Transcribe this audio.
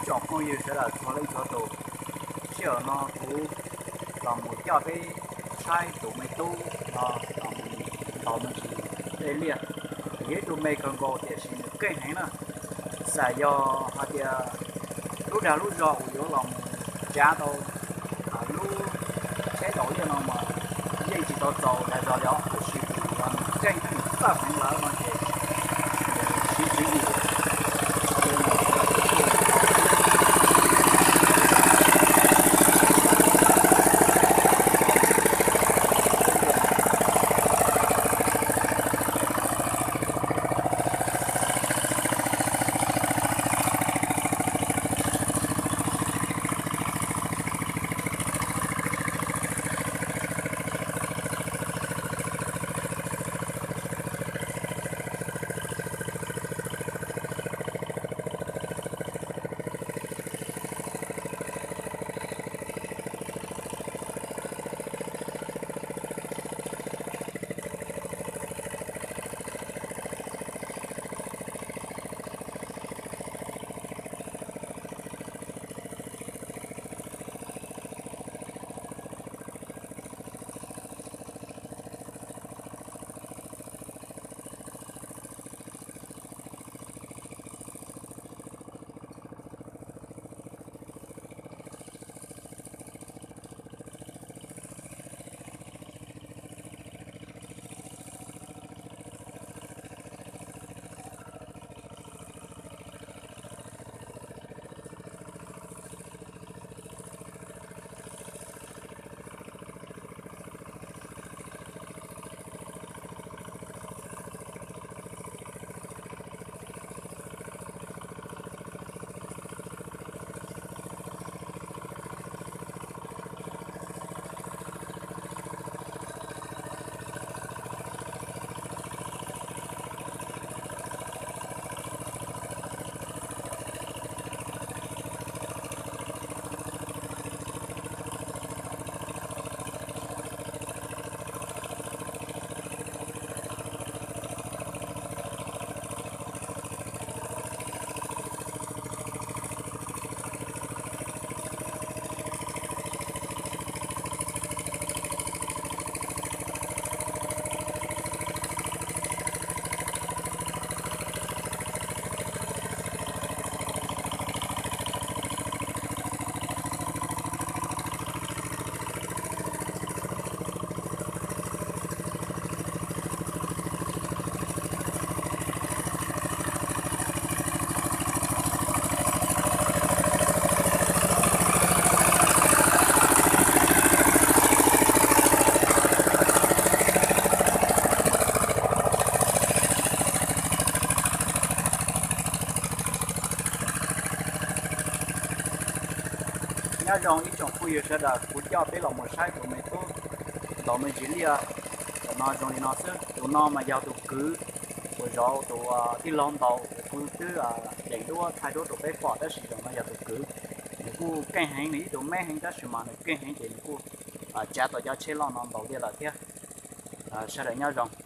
Tsoom phooj ywg sawv daws txhua leej txhua tus, sij hawm no kuv los mus coj peb saib tus me tub no los mus ntaus me ntsis dej liaj. Nws yog ib tug me kawg nkaus tiam sis nws keej heev na. Xam yog hais tias lub dag lub zog uas yuav los mus tsav tau lub tsheb ntaus liaj no mas yeej tsis tau txaus dag zog li os, tiam sis vim yog nws keej thiab nws txawj heev lawm no ces nws siv tswv yim Nyob zoo ib tsoom phooj ywg sawv daws, kuv coj peb los mus saib tus me tub ntaus me ntsis liaj. Tam no zoo li no xwb, tus no mas yog tus kwv uas zov tus tij laug ntaus uas kuv twb deev duab thaij duab rau peb pom, tab sis zaum no yog tus kwv. Nws kuj keej heev, nws ib tug me heev tab sis mas nws keej heev ces nws kuj tsav tau cov tsheb loj no ntaus liaj lawm thiab. Sawv daws nyob zoo.